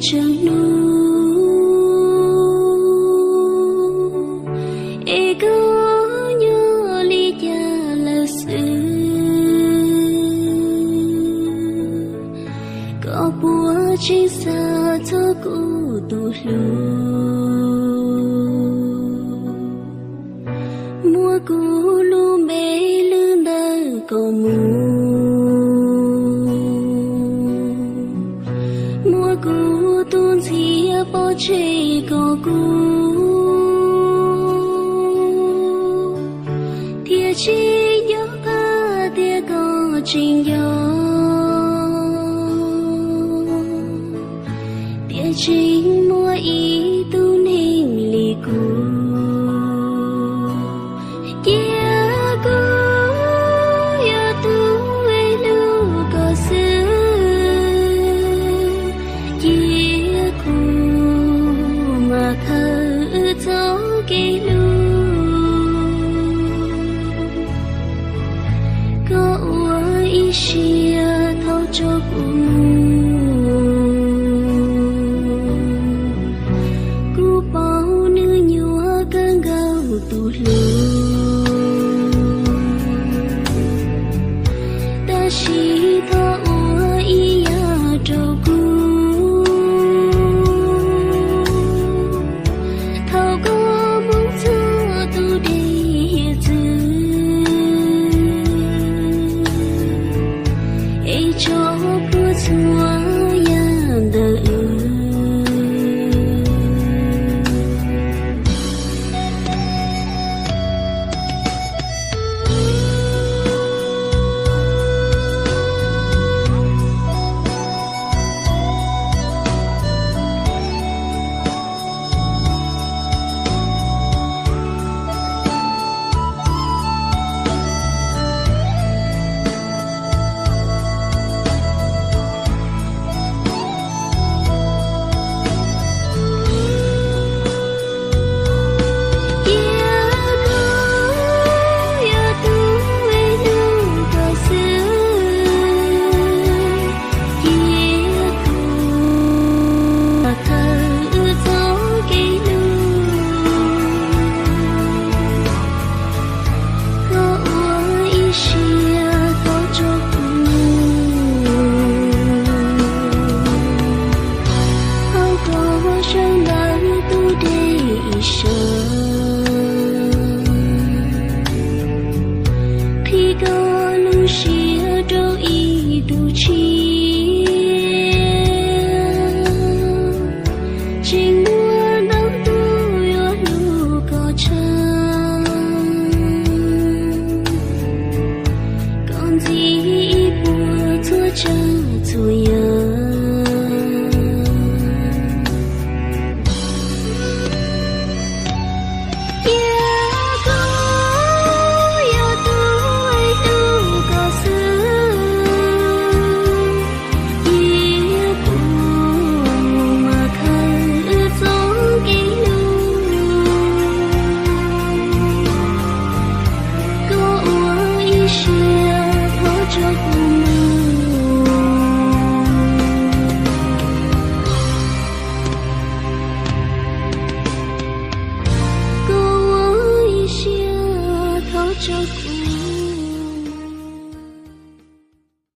Tsaus ntuj es koj nyob li cas lawm xwb, koj puas tseem xav txog kuv tus hlub? Muab kuv lub npe lwb ntawm koj mus, muab kuv tus ntxhias pov tseg koj kub, thiaj tsis nco qab tias koj tseem nco, tiam sis muaj ib tug neeg li kuv, cia kuv yog tus hlub koj xwb, cia kuv mam khaws wb txoj kev hlub. Koj ua ib siab thov tso kuv mus, kuv paub nws nyuaj kawg nkaus tus hlub, tab sis thov ua ib yam rau kuv, thaum koj mus txog tus dej hiav txwv, es tso puag txhua yam ntawm wb. Cia kuv yog tus hlub koj xwb, cia kuv khaws wb txoj kev hlub. Koj ua ib siab thov tso kuv mus, thov koj sawv ntawm tus dej ib sawv, qhib koj lub siab rau ib tug tshiab, tseem muaj ntau tus yuav hlub koj tshaj, koj ntxiv ib puas txhua tsav txhua yam. Cia kuv yog tus hlub koj xwb, cia kuv mam khaws wb txoj kev hlub. Koj ua ib siab thov tso kuv mus, koj ua ib siab thov tso kuv